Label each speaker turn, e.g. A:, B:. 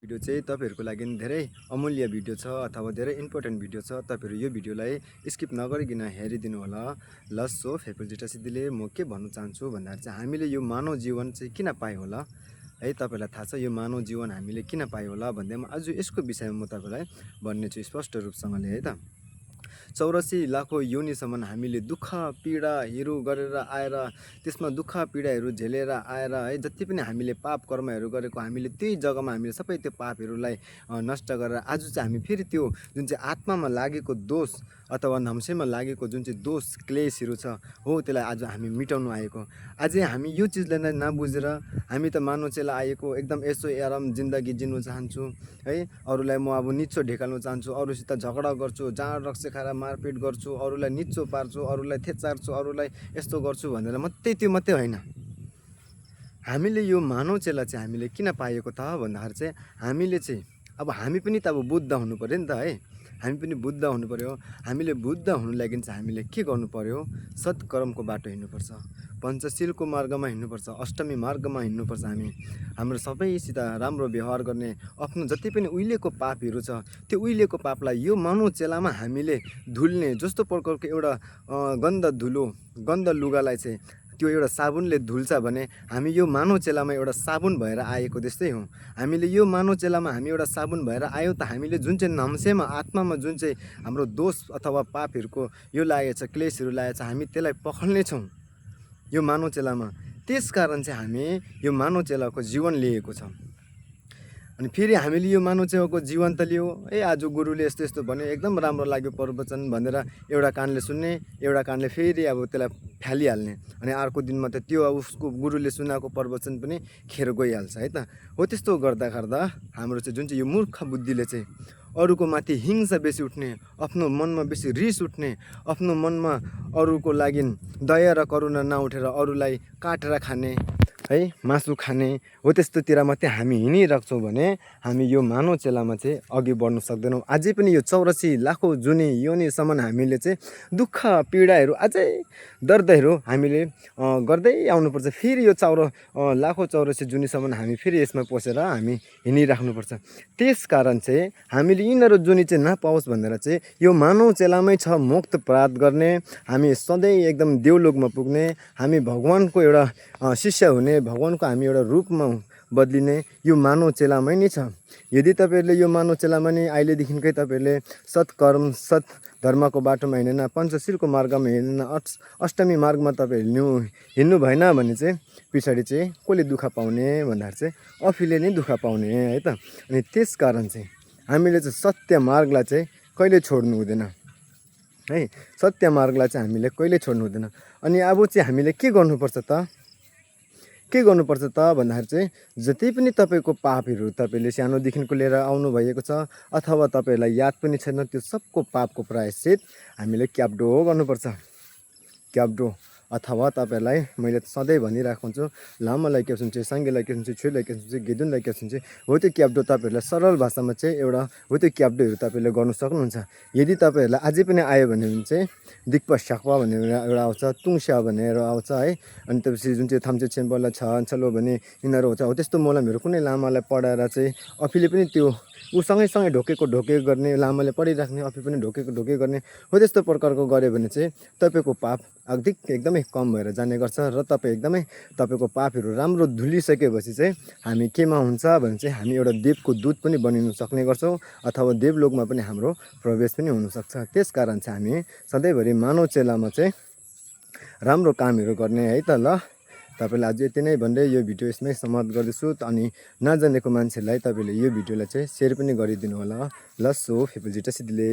A: Video चाहिँ तपाईहरुको लागि धेरै अमूल्य भिडियो छ अथवा धेरै इम्पोर्टेन्ट भिडियो छ। तपाईहरु यो भिडियोलाई स्किप नगरिकन हेरिदिनु होला। ल सो फेफुल्जिटा सिद्धिले म के भन्न चाहन्छु भन्दाखेरि चाहिँ हामीले यो मानव जीवन चाहिँ किन पाए होला है। तपाईहरुलाई थाहा छ यो मानव जीवन हामीले किन पाए होला भन्दैमा आज यसको विषयमा म तपाईहरुलाई भन्ने छु स्पष्ट रूपसँगले है त। 84 लाखौं योनिसम्म हामीले दुःख पीडाहरू गरेर आएर त्यसमा दुःख पीडाहरू झेलेर आएर है जति पनि हामीले पाप कर्महरू गरेको हामीले त्यही जग्गामा हामीले सबै त्यो पापहरूलाई नष्ट गरेर आज चाहिँ हामी फेरि त्यो जुन चाहिँ आत्मामा लागेको दोष अथवा नम्सेमा लागेको जुन चाहिँ दोष क्लेशहरू छ हो त्यसलाई आज हामी मिटाउनु आएको। अझै हामी यो चिजलाई नबुझेर हामी त मानव चेला आएको एकदम यसो आराम जिन्दगी जिनु चाहन्छु है। अरूलाई म अब निचो ढेकाल्न चाहन्छु, अरूसित झगडा गर्छु, जाँड रक्सी खाएर मारपिट गर्छु, अरूलाई निचो पार्छु, अरूलाई थेचार्छु, अरूलाई यस्तो गर्छु भनेर मात्रै त्यो मात्रै होइन। हामीले यो मानव चेला चाहिँ हामीले किन पाएको त भन्दाखेरि चाहिँ हामीले चाहिँ अब हामी पनि त अब बुद्ध हुनु पर्यो नि त है। हामी पनि बुद्ध हुनु पर्यो। हामीले बुद्ध हुनु लागि चाहिँ हामीले के गर्नु पर्यो? सत्कर्मको बाटो हिँड्नुपर्छ, पञ्चशीलको मार्गमा हिँड्नुपर्छ, अष्टमी मार्गमा हिँड्नुपर्छ। हाम्रो सबैसित राम्रो व्यवहार गर्ने, आफ्नो जति पनि उहिलेको पापहरू छ त्यो उहिलेको पापलाई यो मानव चेलामा हामीले धुल्ने जस्तो प्रकारको एउटा गन्ध लुगालाई चाहिँ त्यो एउटा साबुनले धुल्छ भने हामी यो मानव चेलामा एउटा साबुन भएर आएको जस्तै हो। हामीले यो मानव चेलामा हामी एउटा साबुन भएर आयो त हामीले जुन चाहिँ नम्सेमा आत्मामा जुन चाहिँ हाम्रो दोष अथवा पापहरूको यो लागेको छ, क्लेशहरू लागेको छ, हामी त्यसलाई पक्र्ने छौँ यो मानव चेलामा। त्यसकारण चाहिँ हामी यो मानव चेलाको जीवन लिएको छ। अनि फेरि हामीले यो मानव चेलाको जीवन त लियो ए आज गुरुले यस्तो यस्तो भन्यो एकदम राम्रो लाग्यो प्रवचन भनेर एउटा कानले सुन्ने, एउटा कानले फेरि अब त्यसलाई फ्यालिहाल्ने, अनि अर्को दिनमा त त्यो उसको गुरुले सुनाएको प्रवचन पनि खेर गइहाल्छ है त। हो त्यस्तो गर्दा गर्दा हाम्रो चाहिँ जुन चाहिँ यो मूर्ख बुद्धिले चाहिँ अरूको माथि हिंसा बेसी उठ्ने, आफ्नो मनमा बेसी रिस उठ्ने, आफ्नो मनमा अरूको लागि दया र करुणा नउठेर अरूलाई काटेर खाने है, मासु खाने हो त्यस्तोतिर मात्रै हामी हिँडिरहेछौँ भने हामी यो मानव चेलामा चाहिँ अघि बढ्न सक्दैनौँ। अझै पनि यो 84 लाखौं जुनी योनिसम्म हामीले चाहिँ दुःख पीडाहरू अझै दर्दहरू हामीले गर्दै आउनुपर्छ। फेरि यो लाखौं 84 जुनीसम्म हामी फेरि यसमा पसेर हामी हिँडिराख्नुपर्छ। त्यसकारण चाहिँ हामीले यिनीहरू जुनी चाहिँ नपाओस् भनेर चाहिँ यो मानव चेलामै छ मोक्ष प्राप्त गर्ने, हामी सधैँ एकदम देवलोकमा पुग्ने, हामी भगवानको एउटा शिष्य हुने, भगवानको हामी एउटा रूपमा बदलिने यो मानव चेलामै नै छ। यदि तपाईहरुले यो मानव चेलामा नै अहिलेदेखिकै तपाईहरुले सत्कर्म सत् धर्मको बाटोमा हिँडेन, पञ्चशीलको मार्गमा हिँडेन, अष्टमी मार्गमा तपाईहरु हिँड्नु भएन भने चाहिँ पछाडि चाहिँ कसले दुःख पाउने भन्दाखेरि चाहिँ आफूले नै दुःख पाउने है त। अनि त्यसकारण चाहिँ हामीले चाहिँ सत्य मार्गलाई चाहिँ कहिले छोड्नु हुँदैन है। सत्य मार्गलाई चाहिँ हामीले कहिले छोड्नु हुँदैन। अनि अब चाहिँ हामीले के गर्नुपर्छ त भन्दाखेरि चाहिँ जति पनि तपाईको पापहरू तपाईले सानोदेखिको लिएर आउनु भएको छ अथवा तपाईलाई याद पनि छैन त्यो सबको पापको प्रायश्चित हामीले क्याप्डो गर्नुपर्छ। क्याप्डो अथवा तपाईलाई मैले सधैँ भनिरहेको हुन्छु, लामालाई के सुन्छ, साङ्गेलाई के सुन्छ, छुलाई के सुन्छ, गेदुनलाई के सुन्छ, हो त्यो क्याप्डो तपाईहरुलाई सरल भाषामा चाहिँ एउटा हो त्यो क्याप्डोहरू तपाईले गर्न सक्नुहुन्छ। यदि तपाईहरुलाई अझै पनि आयो भने चाहिँ दिक्प शाक्पा भनेर एउटा आउँछ, तुङस्या भनेर आउँछ है। अनि त्यसपछि जुन चाहिँ थाम्चे छेम्बला छ अञ्चलो भने यिनीहरू हुन्छ। हो त्यस्तो मोलमहरू कुनै लामालाई पढाएर चाहिँ आफूले पनि त्यो उसँगै ढोकेको गर्ने, लामाले पढिराख्ने आफू पनि ढोकेको गर्ने, हो त्यस्तो प्रकारको गऱ्यो भने चाहिँ तपाईको पाप अधिक एकदमै कम भएर जाने गर्छ र तपाईको पापहरू राम्रो धुलिसकेपछि चाहिँ हामी केमा हुन्छ भने चाहिँ हामी एउटा देवको दूत पनि बनिन सक्ने गर्छौँ अथवा देवलोकमा पनि हाम्रो प्रवेश पनि हुनसक्छ। त्यसकारण चाहिँ हामी सधैँभरि मानव चेलामा चाहिँ राम्रो कामहरू गर्ने है त। ल तपाईलाई आज यति नै भन्दै यो भिडियो यसमै समाप्त गर्दैछु। अनि नजानेको मान्छेलाई तपाईले यो भिडियोलाई चाहिँ सेयर पनि गरिदिनु होला। ल सो फेफुल्जिटा सिद्धिले।